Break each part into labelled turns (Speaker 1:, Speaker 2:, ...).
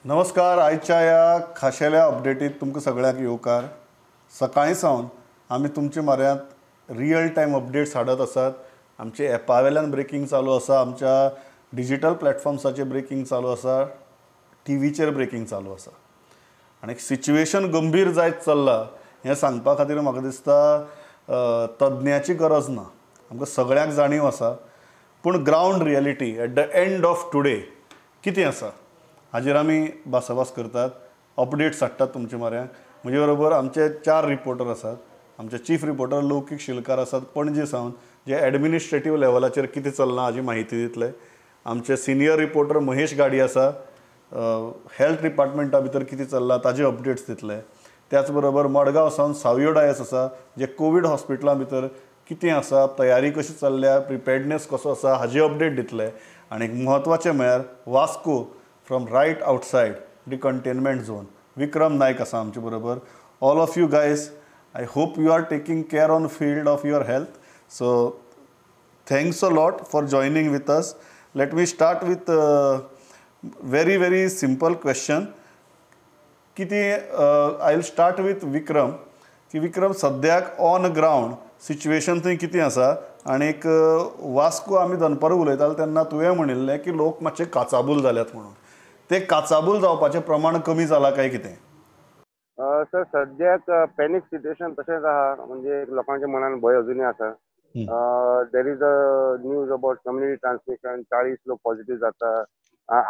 Speaker 1: नमस्कार. आयच्या ह्या खाशेल्या अपडेटीत तुमकां सगळ्यांक येवकार. सकाळीं सावन आमी तुमचे म्हऱ्यांत रियल टायम अपडेट्स हाडत आसात. आमचे एपा वेल्यान ब्रेकींग चालू आसा, आमच्या डिजिटल प्लॅटफॉर्म्साचेर ब्रेकींग चालू आसा, टीव्हीचेर ब्रेकींग चालू आसा. आनी सिच्युएशन गंभीर जायत चल्लां हें सांगपा खातीर म्हाका दिसता तज्ञाची गरज ना, आमकां सगळ्यांक जाणीव आसा. पूण ground reality at the end of today कितें आसा हाजेर आमी भासाभास करतात, अपडेट्स हाडटात तुमचे म्हऱ्यांत. म्हजे बरोबर आमचे चार रिपोर्टर आसात. आमचे चीफ रिपोर्टर लौकीक शिलकार आसात पणजे सावन, जे एडमिनिस्ट्रेटीव लेवलाचेर कितें चल्लां हाजी म्हायती दितले. आमचे सिनियर रिपोर्टर महेश गाडी आसा, हेल्थ डिपार्टमेंटा भितर कितें चल्लां ताजे अपडेट्स दितले. त्याच बरोबर मडगांव सावन सावियो डायस आसा, जे कोवीड हॉस्पिटलां भितर कितें आसा, तयारी कशी चल्ल्या, प्रिपेर्डनेस कसो आसा हाजी अपडेट दितले. आनी म्हत्वाचें म्हळ्यार Vasco from right outside the containment zone Vikram Naik आसा आमचे बरोबर. All of you guys, I hope you are taking care on field of your health. So thanks a lot for joining with us. Let me start with very very simple question. कितें I will start with Vikram, की विक्रम सद्याक on ground situation थंय कितें आसा? आनीक वास्को आमी दनपारां उलयताले तेन्ना तुवें म्हणिल्लें की लोक मातशे काचाबूल जाल्यात म्हणून, ते काचाबूल जावपाचें प्रमाण कमी जालां काय कितें?
Speaker 2: सर सद्याक पॅनीक सिच्युएशन तशेंच आहा, म्हणजे लोकांच्या मनान भंय अजुनूय आसा. There is a news about community transmission, 40 लोक पॉझिटिव्ह जाता,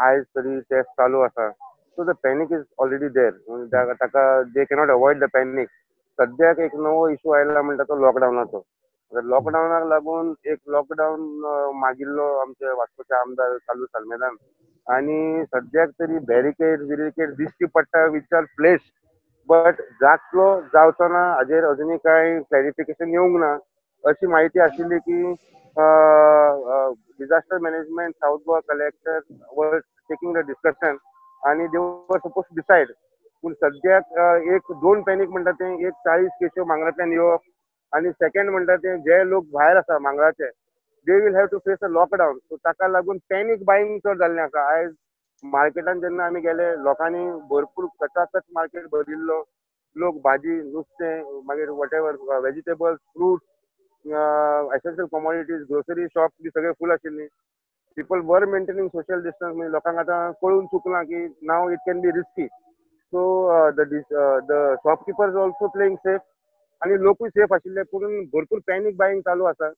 Speaker 2: आयज तरी टेस्ट चालू आसा. So the panic is already there, ताका they cannot avoid the panic. सद्याक एक नवो इशू आयला म्हणटा तो लॉकडावनाचो. लॉकडावनाक लागून एक लॉकडावन मागिल्लो आमचे वास्कोचे आमदार कार्लूस आल्मेदान, आनी सद्याक तरी बॅरिकेड बिरिकेड दिश्टी पडटा which are place, but जातलो जावचो ना हाजेर अजुनूय कांय क्लॅरिफिकेशन येवंक ना. अशी म्हायती आशिल्ली की Disaster management South Goa collector were taking the discussion आनी they were suppose to decide. पूण सद्याक एक दोन पॅनीक म्हणटा तें, एक 40 केश्यो मांगरांतल्यान येवप आनी सेकंड म्हणटा तें जे लोक भायर आसा मांगराचे they will have to face a lockdown. So ताका लागून पॅनीक बायींग चड जाल्लें आसा. आयज मार्केटान जेन्ना आमी गेले लोकांनी भरपूर कचाकच मार्केट भरिल्लो, लोक भाजी नुस्तें मागीर whatever vegetables fruits essential commodities grocery shop बी सगळे फूल आशिल्ली. People were maintaining social distance, म्हणजे लोकांक आतां कळून चुकलां की now it can be risky. So the shopkeepers also playing safe आनी लोकूय सेफ आशिल्ले, पूण भरपूर पॅनीक बायींग चालू आसा.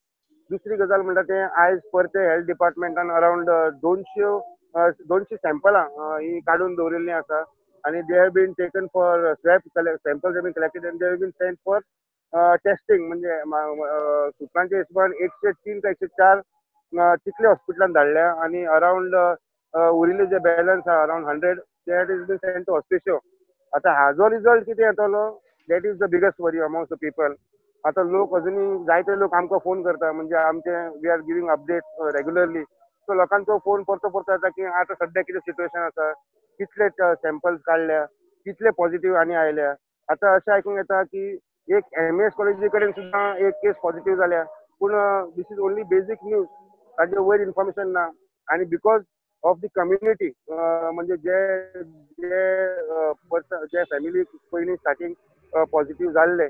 Speaker 2: दुसरी गजाल म्हणटा तें आयज परते हेल्थ डिपार्टमेंटान अरावंड 200 सॅम्पलां ही काडून दवरिल्लीं आसा आनी they have been taken for swab samples have been collected and they have been sent for testing. म्हणजे सुत्रांच्या हिशोबान 103 काय 104 तितले हॉस्पिटलान धाडल्या आनी अरावंड उरिल्ले जे बॅलन्स आहा around 100 that is been sent to Hospicio. आतां हाजो रिजल्ट कितें येतलो that is the biggest worry amongst the people. आतां लोक अजुनूय जायते लोक आमकां फोन करता, म्हणजे आमचे we are giving update regularly. So लोकांचो फोन परतो परतो येता की आतां सद्या कितें सिट्युएशन आसा, कितले सॅम्पल्स काडल्या, कितले पॉझिटिव्ह आनी आयल्या. आतां अशें आयकूंक येता की एक एम एस कॉलेजी कडेन सुद्दां एक केस पॉझिटिव्ह जाल्या, पूण this is only basic news, ताजे वयर इन्फॉर्मेशन ना. आनी because of the community, म्हणजे जे जे पर्सन जे फॅमिली पयलीं स्टार्टींग पॉझिटिव्ह जाल्ले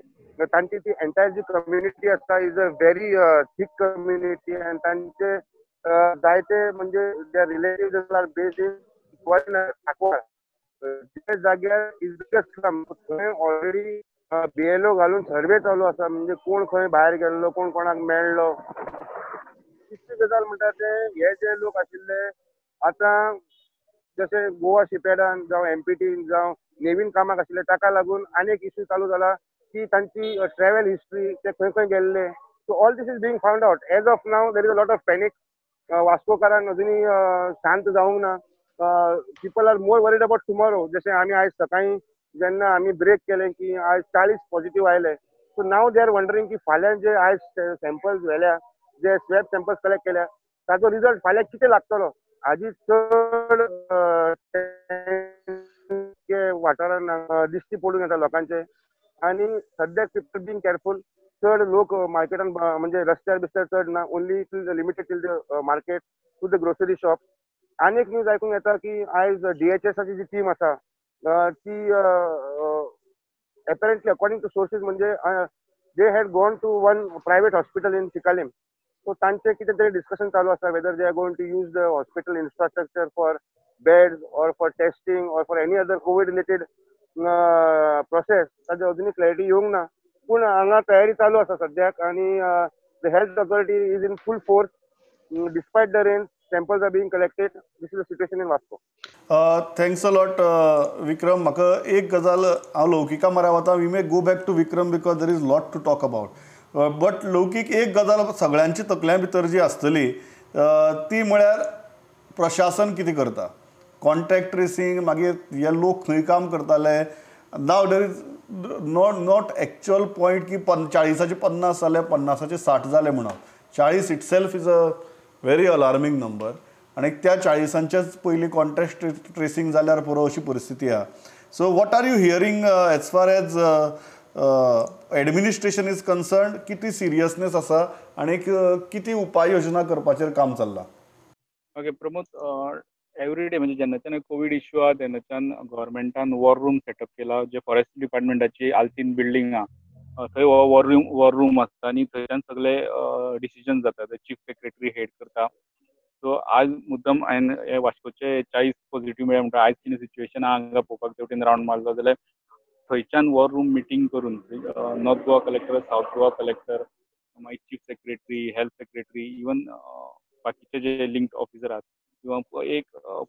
Speaker 2: तांची ती एंटायर जी कम्युनिटी आसता is a very thick community आनी तांचे जायते म्हणजे जे relative are based in Sancoale, जे जाग्यार is थंय ऑलरेडी बीएलओ घालून सर्वे चालू आसा, म्हणजे कोण खंय भायर गेल्लो, कोण कोणाक मेळ्ळो. तिसरी गजाल म्हणटा ते हे जे लोक आशिल्ले आतां जशे गोवा शिपयार्डान जावं एमपीटीन जावं नेवीन कामाक आशिल्ले, ताका लागून आनी एक इशू चालू जाला की तांची ट्रॅवल हिस्ट्री, ते खंय खंय गेल्ले. So all this is being found out. As of now there is a lot of panic. वास्कोकारान अजुनूय शांत जावंक ना. People are more worried about tomorrow. जशें आमी आयज सकाळीं जेन्ना आमी ब्रेक केलें की आयज 40 पॉझिटिव्ह आयले, so now they are wondering की फाल्यां जे आयज सॅम्पल्स व्हेल्या, जे स्वॅब सॅम्पल्स कलेक्ट केल्या ताचो रिजल्ट फाल्यां कितें लागतलो हाजी चड वाठारान दिश्टी पडून येता लोकांचे. आनी सद्याक पिपल बींग कॅरफूल, चड लोक मार्केटान म्हणजे रस्त्यार बिस्त्यार चड ना, only till limited till the market to the grocery shop. आनी एक न्यूज आयकूंक येता की आयज डीएचएसाची जी टीम आसा ती एपरंटली अकॉर्डिंग टू सोर्सीस म्हणजे they had gone to one private hospital in Chicalim. So तांचे कितें तरी डिस्कशन चालू आसा whether they are going to use the hospital infrastructure for beds or for testing or for any other COVID related process. ताजे अजुनूय clarity येवंक ना, पूण हांगा तयारी चालू आसा सद्याक आनी the health authority is in full force despite the rain. Samples are being collected. This is the situation in Vasco.
Speaker 1: Thanks a lot, Vikram. म्हाका एक गजाल, हांव लौकिका मऱ्या वता. We may go back to Vikram because there is lot to talk about. But Laukik, एक गजाल सगळ्यांची तकल्यां भितर जी आसतली ती म्हळ्यार प्रशासन कितें करता, कॉन्टॅक्ट ट्रेसींग, मागीर हे लोक खंय काम करताले. Now there is not actual point की 40 50 जाले, 50 60 जाले म्हणून. 40 itself is a very alarming number आनी त्या 40च्याच पयलीं कॉन्टॅक्ट ट्रेसींग जाल्यार पुरो अशी परिस्थिती आहा. So what are you hearing as far as administration is concern? किती सिरियसनेस आसा आनी किती उपाय योजना करपाचेर काम चल्लां?
Speaker 3: ओके प्रमोद, एवरी डे म्हणजे जेन्नाच्यान कोवीड इश्यू आहा तेन्नाच्यान गव्हर्मेंटान वॉर रूम सेटअप केला. जे फॉरेस्ट डिपार्टमेंटाची आल्तीन बिल्डींग आहा थंय हो वॉर रूम आसता आनी थंयच्यान सगळे डिसिजन जाता. चीफ सेक्रेटरी हेड करता. सो आज मुद्दम हांवें हे वास्कोचे 40 पॉझिटिव्ह मेळ्ळे म्हणटा आयज कितें सिच्युएशन आहा हांगा पळोवपाक तेवटेन रावंड मारलो जाल्यार थंयच्यान वॉर रूम मिटींग करून North Goa collector, South Goa collector, मागीर chief secretary, health secretary, even बाकीचे जे लिंक्ड ऑफिसर आहात किंवा एक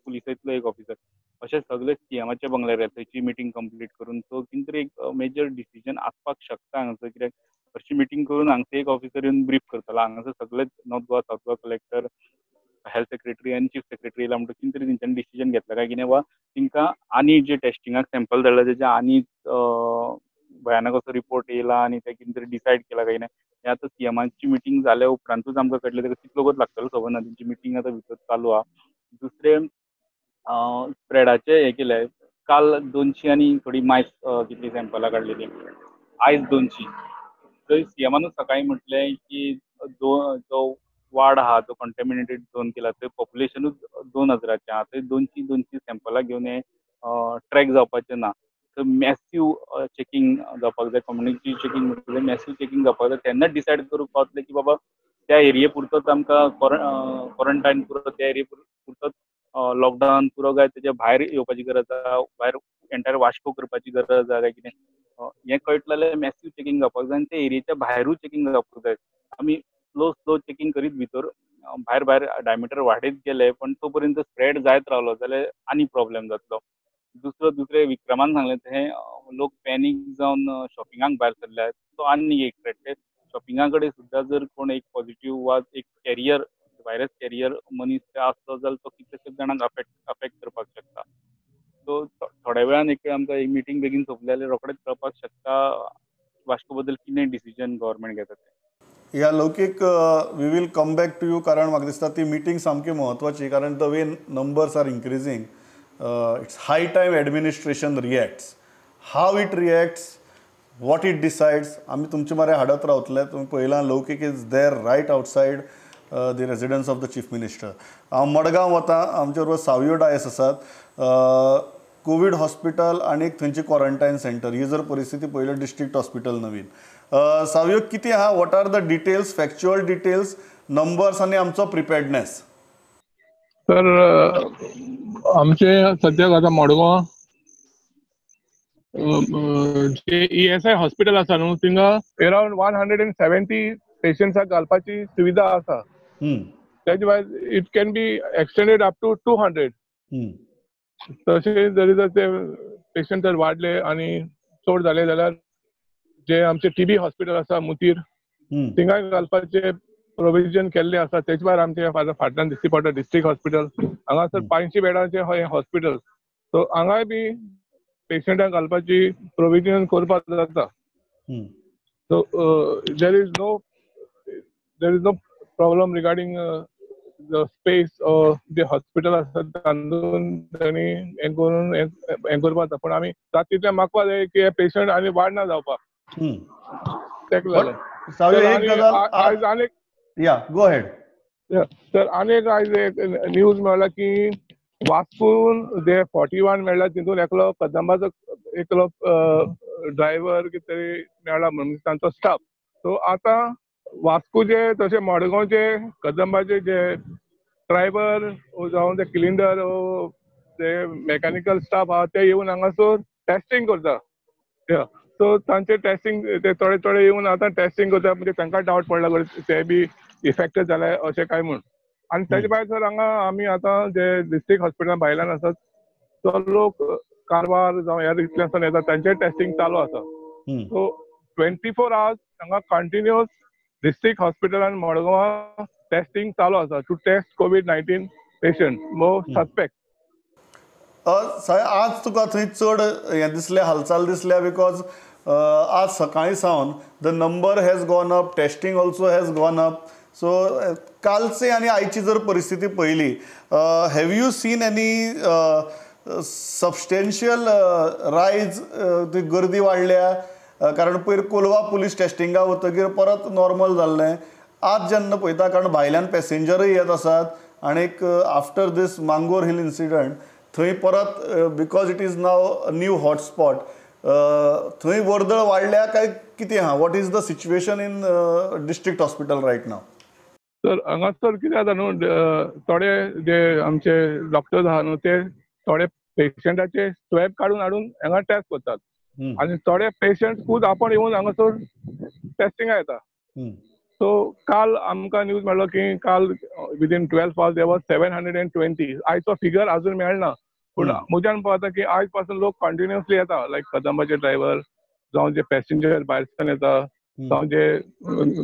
Speaker 3: पुलिसेंतलो एक ऑफिसर, अशे सगळे सीएमाच्या बंगल्यार थंयची मिटींग कंप्लीट करून सो कितें तरी एक मेजर डिसिजन आसपाक शकता हांगासर. कित्याक हरशीं मिटींग करून हांगसर एक ऑफिसर येवन ब्रीफ करतलो, हांगासर सगळेच North Goa, South Goa collector, health secretary आनी चीफ सेक्रेटरी येयला म्हणटकच कितें तरी तेंच्यांनी डिसिजन घेतला काय कितें, वा तांकां आनी जे टेस्टिंगाक सॅम्पल धाडला तेजे आनी भयानक असो रिपोर्ट येयला आनी ते कितें तरी डिसायड केला काय कितें. हें आतां सीएमाची मिटींग जाल्या उपरांतूच आमकां कळटलें. ताका कितलो वगत लागतलो खबर ना, तेंची मिटींग आतां भितर चालू आहा. दुसरें स्प्रेडाचें हें केलें, काल 200 आनी थोडी मायस कितली सॅम्पलां काडलेली, आयज 200. थंय सीएमानूच सकाळीं म्हटलें की जो वार्ड आहा जो कंटेमिनेटेड झोन केला थंय पॉप्युलेशनूच 2000 आहा, थंय 200 सॅम्पलां घेवन हें ट्रॅक जावपाचें ना. थंय मॅसीव चॅकींग जावपाक जाय, कम्युनिटी चॅकींग म्हणटा मॅसीव चॅकींग जावपाक जाय. तेन्नाच डिसायड करूंक पावतले की बाबा त्या एरिये पुरतोच आमकां क्वॉरंटायन पुरो, त्या एरिये पुरतोच लॉकडावन पुरो काय तेच्या भायर येवपाची गरज आहा, भायर एंटायर वास्को करपाची गरज आहा काय कितें हें कळटलें जाल्यार मॅसीव चॅकींग जावपाक जाय आनी त्या एरियेच्या भायरूय चॅकींग जावपाक जाय. आमी स्लो स्लो चॅकींग करीत भितर भायर भायर डायमिटर वाडयत गेले पण तो पर्यंत स्प्रेड जायत रावलो जाल्यार आनी प्रॉब्लेम जातलो. दुसरें विक्रमान सांगलें तें लोक पॅनीक जावन शॉपिंगाक भायर सरल्यात, तो आनी एक थ्रेट. शॉपिंगा कडेन सुद्दां जर कोण एक पॉझिटिव्ह वा एक कॅरियर व्हायरस कॅरियर मनीस आसलो जाल्यार तो कितल्याश्याच जाणांक अफेक्ट करपाक शकता. सो थोड्या वेळान एक आमकां एक मिटींग बेगीन सोंपली जाल्यार रोखडेच कळपाक शकता वास्को बद्दल कितें डिसिजन गव्हर्मेंट घेता तें.
Speaker 1: ह्या Laukik, we will come back to you, कारण म्हाका दिसता ती मिटींग सामकी म्हत्वाची, कारण the way numbers are increasing it's high time administration reacts. How it reacts, what it decides, आमी तुमचे मरे हाडत रावतले. तुमी पळयलां Laukik is there right outside the residence of the chief minister. हांव मडगांव वता, आमचे बरोबर सावियो डायस आसात. कोवीड हॉस्पिटल आनी थंयचे क्वॉरंटायन सेंटर ही जर परिस्थिती पळयली, डिस्ट्रिक्ट हॉस्पिटल नवीन. सावियो, कितें आहा, what are the details, factual details, numbers आनी आमचो प्रिपेर्डनेस?
Speaker 4: तर आमचे सद्याक आतां मडगांव जे ESI hospital आसा न्हू थिंगा अरावंड 170 पेशंट्साक घालपाची सुविधा आसा. तेजे भायर it can be extended up to 200. तशें जरी जर ते पेशंट जर वाडले आनी चड जाले जाल्यार जे आमचे टीबी हॉस्पिटल आसा मुतीर थिंगाय घालपाचे प्रोविजन केल्लें आसा. तेजे भायर आमचे फाटल्यान दिश्टी पडटा डिस्ट्रिक्ट हॉस्पिटल, हांगासर 500 बेडांचें हें हॉस्पिटल, सो हांगाय बी पेशंटांक घालपाची प्रोविजन करपाक जाता. So there is no problem regarding the space J hospital आसा तातूंत तांणी हें करून हें करपाक जाता. पूण आमी जाता तितलें मागपाक जाय की हे पेशंट आनी वाडना जावपाक. तेका लागून
Speaker 1: या गो अहेड.
Speaker 4: तर आनी एक आयज एक न्यूज मेळ्ळा की वास्कोन जे 41 मेळ्ळा तितून एकलो कदंबाचो एकलो ड्रायव्हर कितें तरी मेळ्ळा म्हणून तांचो स्टाफ. सो आतां वास्कोचे तशें मडगांवचे कदंबाचे जे ड्रायव्हर जावं ते क्लिनर ते मेकॅनिकल स्टाफ आहा ते येवन हांगासर टेस्टिंग करता. सो तांचे टेस्टिंग ते थोडे थोडे येवन आतां टेस्टिंग करता, म्हणजे तांकां डावट पडला ते बी इफेक्टेड जाले अशें काय म्हूण. आनी तेजे भायर सर हांगा आमी आतां जे डिस्ट्रिक्ट हॉस्पिटलान भायल्यान आसात तो लोक कारवार जावं ह्या इतल्यान येता तांचें टेस्टिंग चालू आसा. सो 24 आवर्स हांगा कंटिन्युअस डिस्ट्रिक्ट हॉस्पिटलान मडगांवां टेस्टिंग चालू आसा टू टेस्ट कोवीड-19 पेशंट मो सस्पेक्ट.
Speaker 1: साहेब, आज तुका थंय चड हें दिसलें, हालचाल दिसल्या? Because आज सकाळीं सावन the number has gone up, testing also has gone up. So कालचे आनी आयची जर परिस्थिती पळयली, have you seen any substantial rise? ती गर्दी वाडल्या कारण पयर कोलवा पुलीस टेस्टिंगा वतगीर परत नॉर्मल जाल्लें. आज जेन्ना पळयता, कारण भायल्यान पॅसेंजरय येत आसात आनीक after this Mangor Hill incident थंय परत because it is now new hotspot थंय वर्दळ वाडल्या काय कितें आहा? What is the situation in district hospital right now?
Speaker 4: Sir हांगासर कितें जाता न्हू, थोडे जे आमचे डॉक्टर्स आहा न्हू ते थोडे पेशंटाचे स्वॅब काडून हाडून हांगा टेस्ट करतात आनी थोडे पेशंट खूद आपण येवन हांगासर टेस्टिंगा येता. सो काल आमकां न्यूज मेळ्ळो की काल विदीन 12 hours there was 720. आयचो फिगर अजून मेळना, पूण म्हज्यान पळयता की आयज पासून लोक कंटिन्युअसली येता, लायक कदंबाचे ड्रायव्हर जावं जे पॅसेंजर भायरच्यान येता जावं जे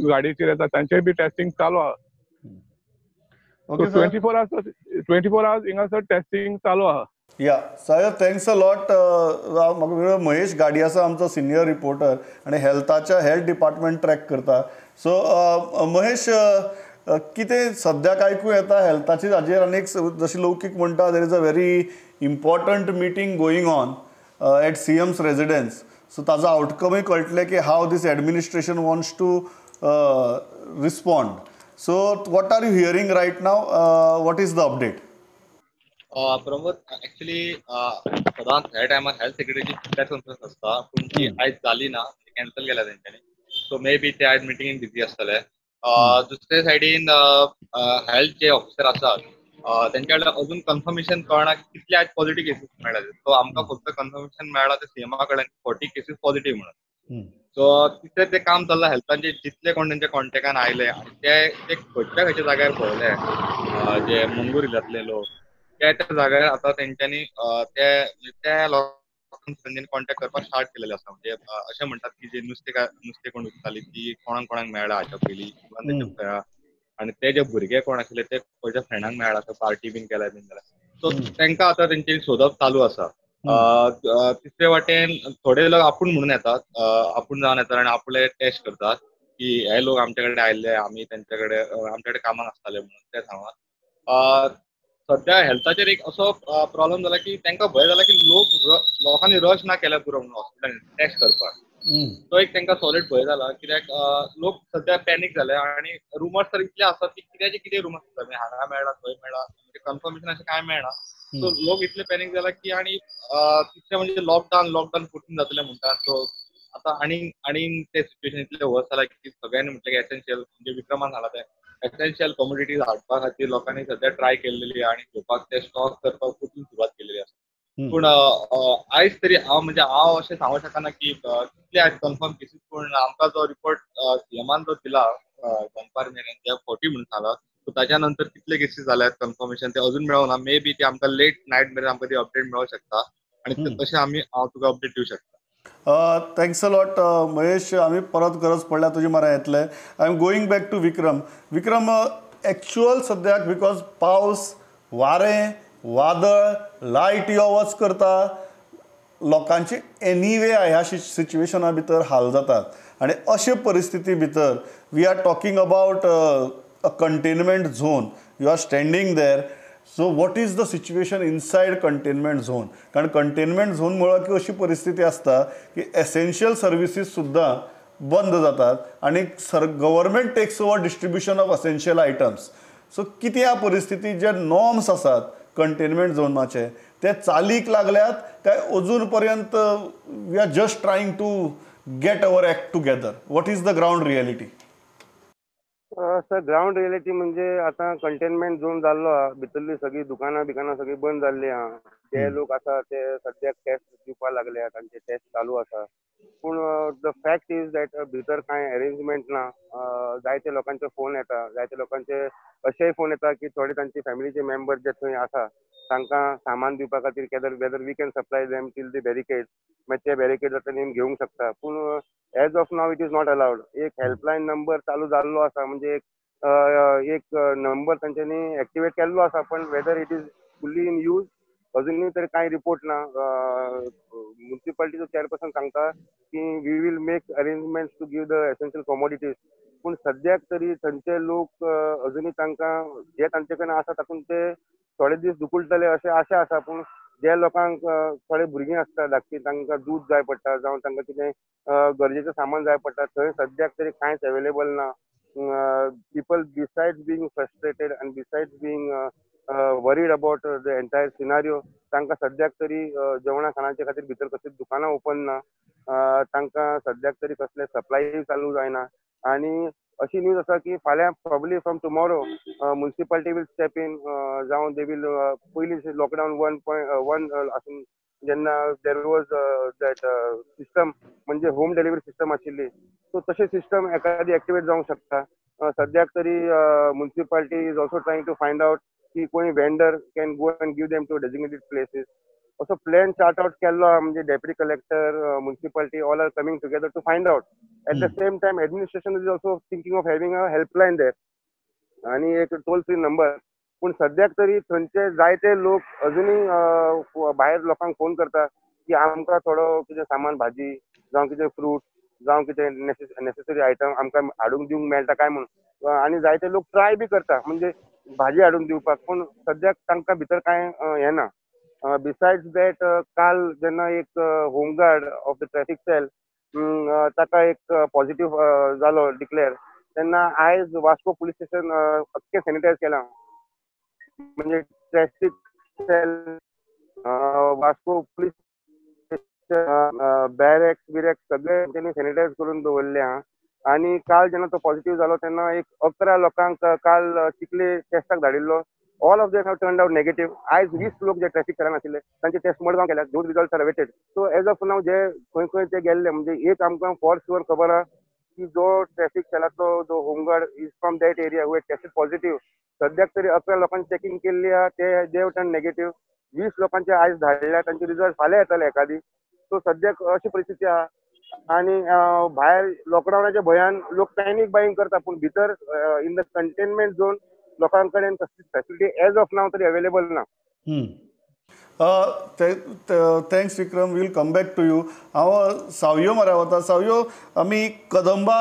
Speaker 4: गाडयेचेर येता तांचेय बी टेस्टिंग चालू आहा. 24 आवर्स हिंगासर टेस्टिंग चालू आहा.
Speaker 1: या साहेब, thanks a lot. म्हाका महेश गाडी आसा आमचो सिनियर रिपोर्टर आनी हेल्थाच्या हेल्थ डिपार्टमेंट ट्रॅक करता. सो महेश, कितें सद्याक आयकूं येता हेल्थाचे हाजेर? आनी जशें लौकीक म्हणटा, there is a very important meeting going on at CM's residence. So ताजो आवटकमूय कळटलें की how this administration wants to respond. So what are you hearing right now? What is the update?
Speaker 5: Pramod, actually सदांच ह्या टायमार health सेक्रेटरीची press conference आसता, पूण ती आयज जाली ना, कॅन्सल केल्या तेंच्यांनी. सो मे बी ते आयज मिटिंगेन बिजी आसतले. दुसरे सायडीन हेल्थ जे ऑफिसर आसात तेंच्या कडल्यान अजून कन्फर्मेशन कळना कितले आयज पॉझिटिव्ह केसीस मेळ्ळा. सो आमकां फक्त कन्फर्मेशन मेळ्ळा ते सीएमा कडल्यान 40 केसीस पॉझिटिव्ह म्हणून. सो तितले ते काम चल्लां हेल्थांचे, जितले कोण तेंच्या कॉन्टेक्टान आयले आनी ते खंयच्या खंयच्या जाग्यार भोंवले, जे मंगूर हिलांतले लोक त्या त्या जाग्यार आतां तेंच्यांनी त्या लोकांक तेंच्यांनी कॉन्टेक्ट करपाक स्टार्ट केलेले आसा. म्हणजे अशें म्हणटात की जे नुस्तें कोण विकताली ती कोणाक कोणाक मेळ्ळा हाच्या पयलीं, आनी ते जे भुरगे कोण आशिल्ले ते खंयच्या फ्रेंडांक मेळ्ळा, पार्टी बीन केल्या बीन जाल्यार. सो तांकां आतां तेंच्यांनी सोदप चालू आसा. तिसरे वाटेन थोडे लोक आपूण म्हणून येतात, आपूण जावन येतात आनी आपले टेस्ट करतात की हे लोक आमचे कडेन आयिल्ले, आमी तेंचे कडेन आमचे कडेन कामाक आसताले म्हणून ते सांगतात. सद्या हेल्थाचेर एक असो प्रॉब्लम जाला की तांकां भंय जाला की लोकांनी रश ना केल्यार पुरो म्हणून हॉस्पिटलान टेस्ट करपाक. तो एक तांकां सॉलिड भंय जाला, कित्याक लोक सद्या पॅनीक जाले आनी रुमर्स तर इतले आसात की कित्याचे कितें रुमर्स आसता, म्हणजे हांगा मेळ्ळा थंय मेळ्ळा, म्हणजे कन्फर्मेशन अशें कांय मेळना. सो लोक इतले पॅनीक जाला की आनी तितले म्हणजे लॉकडावन 14 जातले म्हणटा. सो आतां आनी ते सिच्युएशन इतलें वर्स जाला की सगळ्यांनी म्हटलें की एसेन्शियल, म्हणजे विक्रमान सांगला तें एसेन्शियल कमोडिटीज हाडपा खातीर लोकांनी सद्या ट्राय केल्लेली आनी घेवपाक ते स्टॉक करपाक परतून सुरवात केलेली आसा. पूण आयज तरी हांव म्हणजे हांव अशें सांगूंक शकना की कितले आयज कन्फर्म केसीस, पूण आमकां जो रिपोर्ट सीएमान जो दिला दनपार मेरेन जे 40 म्हणून सांगला, सो ताच्या नंतर कितले केसीस जाल्यात कन्फर्मेशन ते अजून मेळोना. मे बी ते आमकां लेट नायट मेरेन आमकां ती अपडेट मेळोंक शकता आनी तशें आमी हांव तुका अपडेट दिवं शकता.
Speaker 1: Thanks a lot Mahesh. आमी परत गरज पडल्यार तुजे म्हऱ्यान येतले. I am going back to Vikram. Vikram, actual सद्याक because पावस, वारें, वादळ, लायट यो वच करता, लोकांची एनीवे ह्या सिच्युएशना भितर हाल जातात आनी अशे परिस्थिती भितर we are talking about a containment zone. You are standing there. So what is the situation inside containment zone? कारण कंटेनमेंट झोन म्हळ्यार की अशी परिस्थिती आसता की एसेन्शियल सर्विसीस सुद्दां बंद जातात आनी government takes over distribution of essential items. So कित्या परिस्थिती जे नॉर्म्स आसात कंटेनमेंट झोनाचे ते चालीक लागल्यात काय अजून पर्यंत we are just trying to get our act together? What is the ground reality?
Speaker 2: Sir, ground reality म्हणजे आतां कंटेनमेंट झोन जाल्लो आहा, भितरली सगळीं दुकानां बिकानां सगळीं बंद जाल्लीं आहा. जे लोक आसा ते सद्याक टेस्ट दिवपाक लागल्या, तांचे टेस्ट चालू आसा. पूण the fact is that भितर कांय अरेंजमेंट ना. जायते लोकांचे फोन येता, जायते लोकांचे अशेय फोन येता की थोडे तांचे फॅमिलीचे मेंबर जे थंय आसा तांकां सामान दिवपा खातीर whether we can supply them till the barricade, मागीर ते बॅरिकेड जाता येवन घेवंक शकता. पूण as of now it is not allowed. एक हेल्पलायन नंबर चालू जाल्लो आसा, म्हणजे एक नंबर तांच्यांनी एक्टिवेट केल्लो आसा, पण whether it is fully in use अजुनूय तरी कांय रिपोर्ट ना. म्युनिसिपालिटीचो चेअरपर्सन सांगता की we will make arrangements to give the essential commodities, पूण सद्याक तरी थंयचे लोक अजुनूय तांकां जे तांचे कडेन आसा तातूंत ते थोडे दीस दुकुळटले अशें आशा आसा. पूण जे लोकांक थोडे भुरगीं आसता धाकटीं, तांकां दूद जाय पडटा जावं तांकां कितें गरजेचें सामान जाय पडटा, थंय सद्याक तरी कांयच अवेलेबल ना. People besides being frustrated and besides being worried about the entire scenario, तांकां सद्याक तरी जेवणा खाणाचे खातीर भितर कसलीच दुकानां ओपन ना, तांकां सद्याक तरी कसले सप्लाय चालू जायना. आनी अशी न्यूज आसा की फाल्यां probably from tomorrow municipality will step in, जावं they will पयलीं लॉकडावन 1.1 आसून जेन्ना there was that system म्हणजे होम डिलिव्हरी सिस्टम आशिल्ली, सो तशें सिस्टम एखादी एक्टिवेट जावंक शकता. सद्याक तरी municipality is also trying to find out की कोणी vendor can go and give them to designated places. असो प्लॅन चार्ट आउट केल्लो आहा, म्हणजे deputy collector, municipality all are coming together to find out. At the same time administration is also thinking of having a helpline there आनी एक toll free number. पूण सद्याक तरी थंयचे जायते लोक अजुनूय भायर लोकांक फोन करता की आमकां थोडो कितें सामान, भाजी जावं कितें फ्रूट जावं कितें नेसेसरी आयटम आमकां हाडूंक दिवंक मेळटा काय म्हणून. आनी जायते लोक ट्राय बी करता म्हणजे भाजी हाडून दिवपाक, पूण सद्याक तांकां भितर कांय येना. बिसायड्स that काल जेन्ना एक home guard of the traffic cell ताका एक पॉझिटिव्ह जालो डिक्लेअर, तेन्ना आयज वास्को पुलीस स्टेशन अख्खें सॅनिटायज केलां. म्हणजे traffic cell, Vasco police station, barracks बिरॅक्स सगळे तेणी सॅनिटायज करून दवरले आहा. आनी काल जेन्ना तो पॉझिटिव्ह जालो तेन्ना एक 11 लोकांक काल चिखले टेस्टाक धाडिल्लो. All of them have turned out negative. आयज 20 लोक जे ट्रॅफिक सेलान आशिल्ले तांचे टेस्ट मडगांव केल्या, those results are awaited. So as of now जे खंय खंय ते गेल्ले, म्हणजे एक आमकां फॉर शुअर खबर आहा की जो ट्रॅफिक सेलाचो जो home guard is from that area who tested positive. सद्याक तरी 11 लोकांची चॅकिंग केल्ली आहा, ते they have turn negative. 20 लोकांचे आयज धाडल्या, तांचे रिजल्ट फाल्यां येतले एखादी. सो सद्याक अशी परिस्थिती आहा. आनी भायर लॉकडावनाच्या भंयान लोक पॅनीक बायिंग करता, पूण भितर इन the containment zone लोकां कडेन कसलीच फॅसिलिटी एज ऑफ नाव तरी अवेलेबल ना.
Speaker 1: Thanks Vikram, we'll come back to you. हांव सावयो मऱ्या वता. सावयो, आमी कदंबा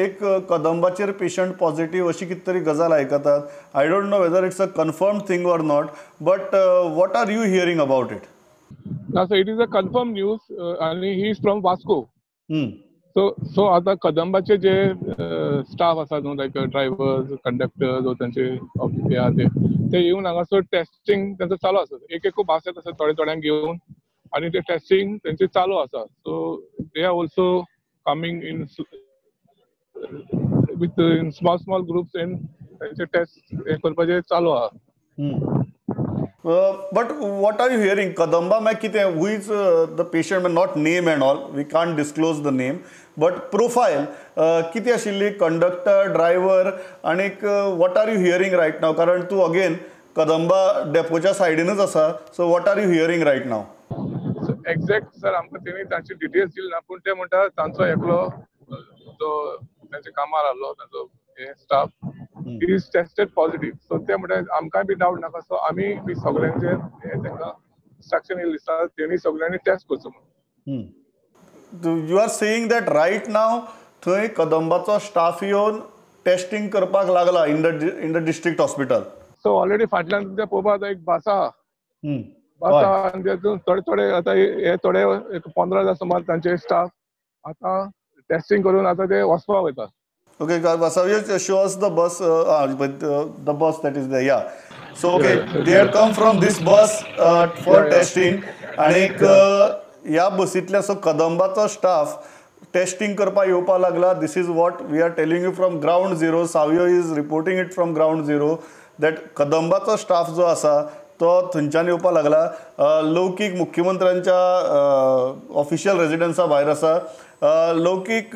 Speaker 1: एक कदंबाचेर पेशंट पॉझिटिव्ह अशी कितें तरी गजाल आयकतात. I don't know whether it's a confirm thing or not, but what are you hearing about it?
Speaker 4: ना sir, it is a confirm news आनी he is from Vasco. So आता कदंबाचे जे स्टाफ आसा न्हू, लायक ड्रायव्हर्स, कंडक्टर्स वो तांचे हे आहा ते येवन हांगासर टेस्टिंग तांचो चालू आसा. एक एक भास येता आसा थोडे थोड्यांक घेवन आनी ते टेस्टिंग तेंचे चालू आसा. So they are also coming in with in small small groups and तांचे टेस्ट हे करपाचे चालू आहा.
Speaker 1: But what are you hearing? Kadamba mein kite, who is the patient, may not name and all, we can't disclose the name, but profile kite ashilli, conductor, driver, anik what are you hearing right now? Karan tu again Kadamba depocha sidenuch asa, so what are you hearing right now?
Speaker 4: So exact sir, आमकां तेणी तांची details दिली ना, पूण ते म्हणटा तांचो एकलो जो तांचे कामार आहलो तांचो हे staff is tested positive. So ते म्हणटा आमकां बी डावट नाका, सो आमी बी सगळ्यांचे हे तांकां इन्स्ट्रक्शन येयल्लें दिसता, तेणी सगळ्यांनी टेस्ट करचो म्हणून.
Speaker 1: You are saying that right now थंय कदंबाचो स्टाफ येवन टेस्टिंग करपाक लागला in the district hospital.
Speaker 4: So already फाटल्यान तुमच्या पळोवपाक एक बस आहा, बस आहा आनी तेतून थोडे थोडे आतां हे थोडे एक 15 जाण सुमार तांचे स्टाफ आतां टेस्टिंग करून आतां ते वचपाक वयता.
Speaker 1: Okay, Savio, show us the bus, the bus that is there. Yeah. So okay, they have come from this bus for testing. आणि एक ह्या बसींतल्या असो कदंबाचो स्टाफ टेस्टिंग करपाक येवपाक लागला. This is what we are telling you from ground zero. Savio is reporting it from ground zero that कदंबाचो staff जो आसा तो थंयच्यान येवपाक लागला. लौकीक मुख्यमंत्र्यांच्या ऑफिशियल रेजिडन्सा भायर आसा. लौकीक,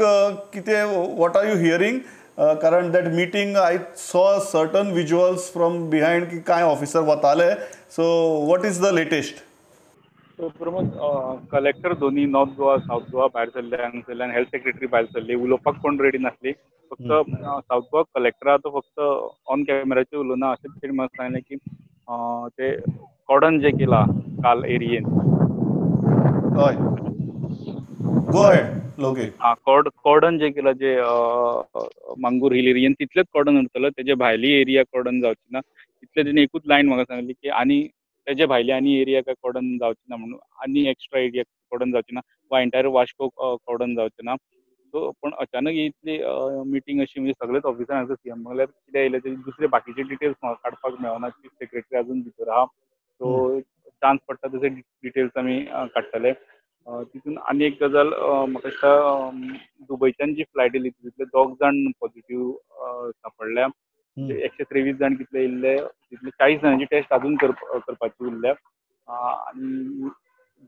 Speaker 1: कितें, what are you hearing? कारण that meeting I saw certain visuals from behind की कांय ऑफिसर वताले. So what is the latest?
Speaker 3: So Pramod, collector दोन्ही नॉर्थ गोवा, सावथ गोवा भायर सरले हांगासरल्यान, हेल्थ सेक्रेटरी भायर सरली, उलोवपाक कोण रेडी नासली. फक्त सावथ गोवा कलेक्टरा तो फक्त ऑन कॅमेराचेर उलोवना अशें तेणी म्हाका सांगलें की ते कॉर्डन जे केला काल एरियेन,
Speaker 1: हय, गो अहेड लौकीक.
Speaker 3: हा, कॉर्डन जे केला जे मांगूर हिल एरियेन तितलेच कॉर्डन उरतलो, तेजे भायली एरिया कॉर्डन जावची ना. तितले तेणी एकूच लायन म्हाका सांगली की आनी तेजे भायली आनी एरिया काय कॉर्डन जावची ना म्हणून, आनी एक्स्ट्रा एरिया कॉर्डन जावची ना वा एंटायर वास्को कॉर्डन जावचे ना. सो पूण अचानक इतली मिटींग अशी म्हणजे सगळेच ऑफिसर हांगासर सीएम म्हणल्यार कितें येयलें ते दुसरे बाकीचे डिटेल्स म्हाका काडपाक मेळना. चीफ सेक्रेटरी अजून भितर आहा, सो चान्स पडटा तशे डिटेल्स आमी काडटले. तितून आनी एक गजाल म्हाका दिसता, दुबयच्यान जी फ्लायट येयली तितूंतले दोग जाण पॉझिटीव सांपडल्या. 123 जाण कितले येयल्ले तितले 40 जाणांची टेस्ट अजून करपाची उरल्या आनी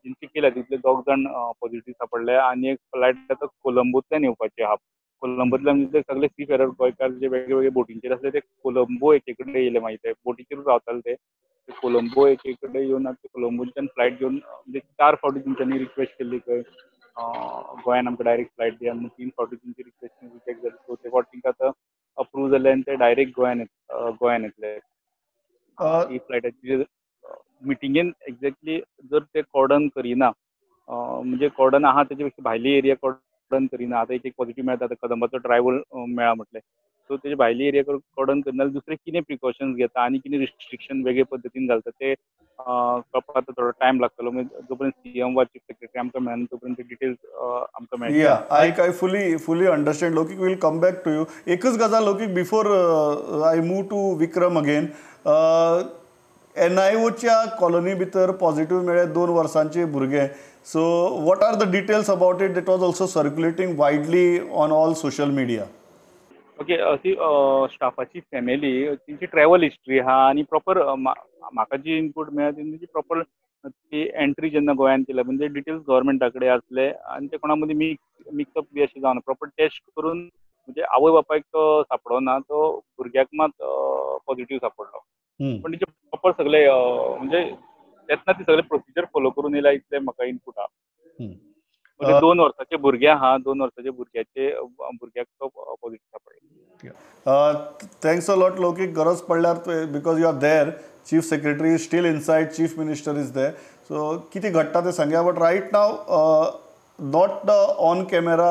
Speaker 3: जिंची केल्या तितले दोग जाण पॉझिटीव सांपडले. आनी एक फ्लायट आतां कोलंबोंतल्यान येवपाची आहा. कोलंबोंतल्यान म्हणजे सगळे सी फेरर गोंयकार जे वेगळे वेगळे बोटींचेर आसले ते कोलंबो एके कडेन येयले, मागीर ते बोटीचेरूच रावताले ते कोलंबो एके कडेन येवन आतां कोलंबोच्यान फ्लायट घेवन म्हणजे 4 फावटी तेंच्यांनी रिक्वेस्ट केल्ली खंय गोंयान आमकां डायरेक्ट फ्लायट दिया म्हणून. 3 फावटी तेंची रिक्वेस्ट रिजेक्ट जाली. चवथे फावट तेंकां आतां अप्रूव जाले आनी ते डायरेक्ट गोंयान येतले. ही फ्लायटाची मिटिंगेन एक्झॅक्टली जर ते कॉर्डन करिना, म्हणजे कॉर्डन आहा तेजे पेक्षा भायली एरिया कॉर्डन करिना, आतां एक एक पॉझिटीव मेळटा, आतां कदंबाचो ड्रायव्हर मेळा म्हटलें, सो तेजे भायली एरिया कॉर्डन करिना जाल्यार दुसरें कितें प्रिकॉशन्स घेता आनी कितें रिस्ट्रिक्शन वेगळे पद्दतीन घालता ते कळपाक आतां थोडो टायम लागतलो. म्हणजे जो पर्यंत सीएम वा चीफ सेक्रेटरी आमकां मेळना तो पर्यंत डिटेल्स आमकां मेळटा.
Speaker 1: Yeah, I fully understand Loukik, will come back to you. एकच गजाल Loukik, before I move to Vikram again, एनआयओच्या colony भितर पॉझिटीव मेळ्ळे 2 वर्सांचे भुरगे. So what are the details about it? That was also circulating widely on all social media.
Speaker 3: Okay, अशी स्टाफाची family, तेंची travel history आहा आनी प्रॉपर म्हाका जी इनपूट मेळ्ळा तेंची प्रॉपर ती एंट्री जेन्ना गोंयान केल्या म्हणजे डिटेल्स गव्हर्मेंटा कडेन आसले आनी ते कोणा मदीं मिक्सअप बी अशें जावना. प्रॉपर टेस्ट करून म्हणजे आवय बापायक तो सांपडना, तो भुरग्याक मात पॉझिटीव सांपडलो. पण तेचे प्रॉपर सगळे म्हणजे येतना ती सगळे प्रोसिजर फॉलो करून येयला इतलें म्हाका इनपूट आहा. म्हणजे 2 वर्साचे भुरगे आहा, 2 वर्साचे भुरग्याचे भुरग्याक तो positive सांपडलो.
Speaker 1: Thanks a lot Loukik. गरज पडल्यार because you are there, chief secretary is still inside, chief minister is there, so कितें घडटा तें सांगया. But right now not the on camera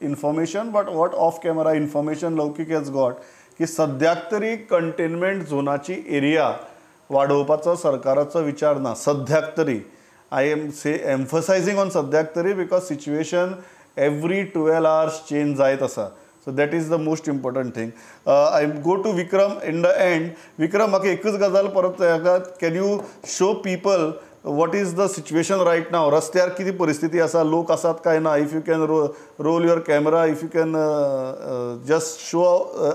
Speaker 1: information but what off camera information Loukik has got की सद्याक तरी containment झोनाची area वाडोवपाचो सरकाराचो विचार ना सद्याक तरी. I am say emphasising on सद्याक तरी because situation every 12 hours change जायत आसा. So that is the most important thing. I go to Vikram in the end. Vikram, म्हाका एकच गजाल परत, can you show people what is the situation right now? रस्त्यार कितें परिस्थिती आसा, लोक आसात काय ना? If you can roll your camera, if you can just show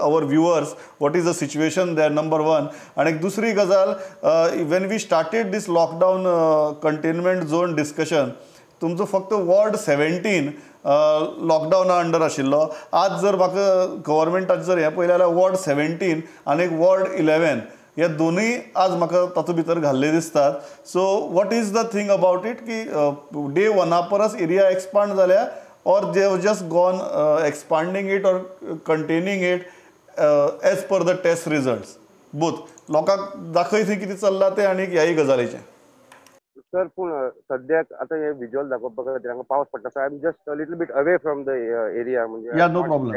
Speaker 1: our viewers what is the situation there, number 1. आनी एक दुसरी गजाल, when we started this lockdown containment zone discussion, तुमचो फक्त वॉर्ड 17 लॉकडावना अंडर आशिल्लो. आज जर म्हाका गव्हर्मेंटाचें जर हें पळयलें जाल्यार वॉर्ड 17 आनी एक वॉर्ड 11 हे दोनूय आज म्हाका तातूंत भितर घाल्ले दिसतात. So what is the thing about it की डे 1 परस एरिया एक्सपांड जाल्या or they have just gone expanding it or containing it as per the test results? Both लोकांक दाखय थंय कितें चल्लां तें आनी ह्याय गजालीचें.
Speaker 2: सर, पूण सद्याक आतां हे विज्युअल दाखोवपा खातीर हांगा पावस पडटा, so I am just a little bit away from the area. म्हणजे
Speaker 1: नो प्रॉब्लम,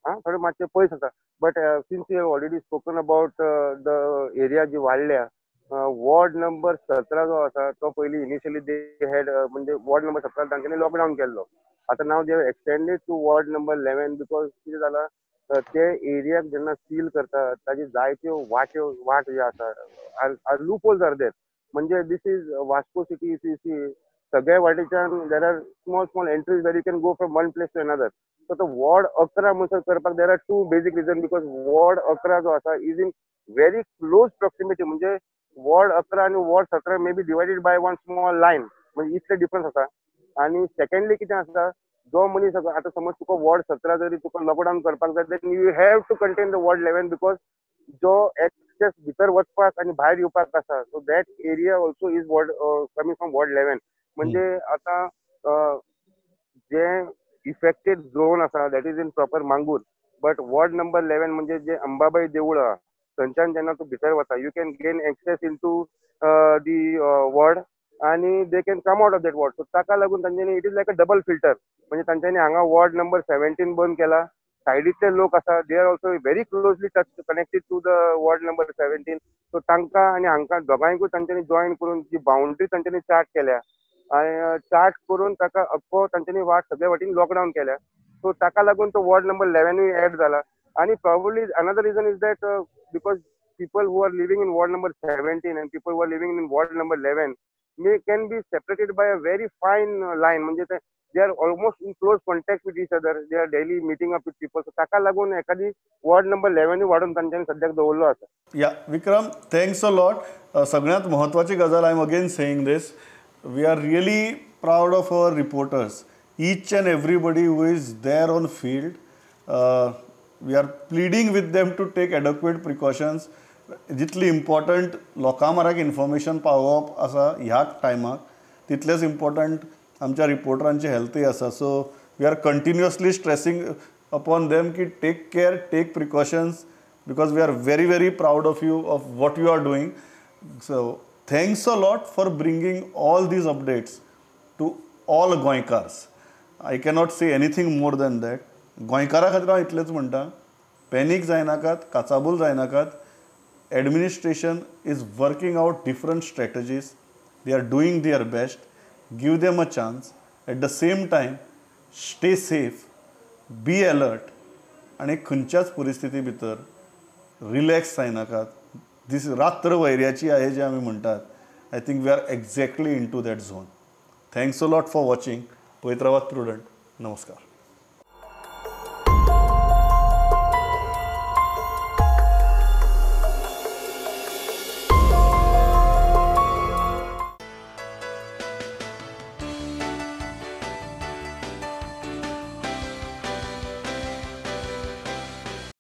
Speaker 2: हां, थोडे मातशें पयस आसा. But since you have already spoken about the area जी वाडल्या, वॉर्ड नंबर 17 जो आसा तो पयलीं इनिशियली they had, म्हणजे वॉर्ड नंबर 17 तांच्यांनी लॉकडावन केल्लो. आतां now they extended to ward number 11 because कितें जालां, ते एरियाक जेन्ना सील करता ताजी जायत्यो वाट्यो वाट जे आसा, लूप होल्स are there. म्हणजे this is Vasco city, if you see सगळ्या वाटेच्यान there are small small entries where you can go from one place to another. So तो वॉर्ड 11 म्हणसर करपाक there are two basic reason, because ward 11 जो आसा is in very close proximity. म्हणजे ward 11 आनी ward 17 may be divided by one small line, म्हणजे इतले difference आसा. आनी सेकंडली कितें आसा, जो मनीस आतां समज तुका वॉर्ड 17 जरी तुका लॉकडावन करपाक जाय, then you have to contain the ward 11 because जो एक्सेस भितर वचपाक आनी भायर येवपाक आसा, so that area also is ward coming from ward 11. म्हणजे आतां जे इफेक्टेड झोन आसा that is in proper Mangor, but ward number 11 म्हणजे जे अंबाबाई देवूळ आहा थंयच्यान जेन्ना तूं भितर वता you can gain access into the ward आनी they can come out of that ward. So ताका लागून तांच्यांनी it is like a double filter. म्हणजे तांच्यांनी हांगा वॉर्ड नंबर 17 बंद केला, सायडींतले लोक आसा they are also very closely touch connected to the ward number 17. So तांकां आनी हांकां दोगांयकूय तांच्यांनी जॉयन करून जी बाउंड्री तांच्यांनी चार्ट केल्या आनी चार्ट करून ताका अख्खो तांच्यांनी वाट सगळे वाटेन लॉकडावन केल्या. सो ताका लागून तो वॉर्ड नंबर 11 एड जाला. आनी probably another reason is that because people who are living in ward number 17 and people who are living in ward number 11 may can be separated by a very fine line. म्हणजे ते they are almost in close contact with each other, they are daily meeting up with people. So ताका लागून एखादी ward number 11 वाडोवन तांच्यांनी सद्याक दवरलो आसा.
Speaker 1: या विक्रम, thanks a lot. सगळ्यांत म्हत्वाची गजाल, I am again saying this, we are really proud of our reporters, each and everybody who is there on field. We are pleading with them to take adequate precautions. जितली important लोकां म्हऱ्याक information पावोवप आसा ह्या टायमाक, तितलेंच important आमच्या रिपोर्टरांची हेल्थूय आसा. So we are continuously stressing upon them की take care, take precautions, because we are very very proud of you, of what you are doing. So thanks a lot for bringing all these updates to all Goenkars. I cannot say anything more than that. गोंयकारा खातीर हांव इतलेंच म्हणटा, panic जायनाकात, काचाबूल जायनाकात. Administration is working out different strategies, they are doing their best. Give them a chance. At the same time stay safe, be alert आनी खंयच्याच परिस्थिती भितर relax जायनाकात. दीस रात्र वैर्याची आहे जे आमी म्हणटात, I think we are exactly into that zone. Thanks a lot for watching. पळयत रावात प्रुडंट. नमस्कार.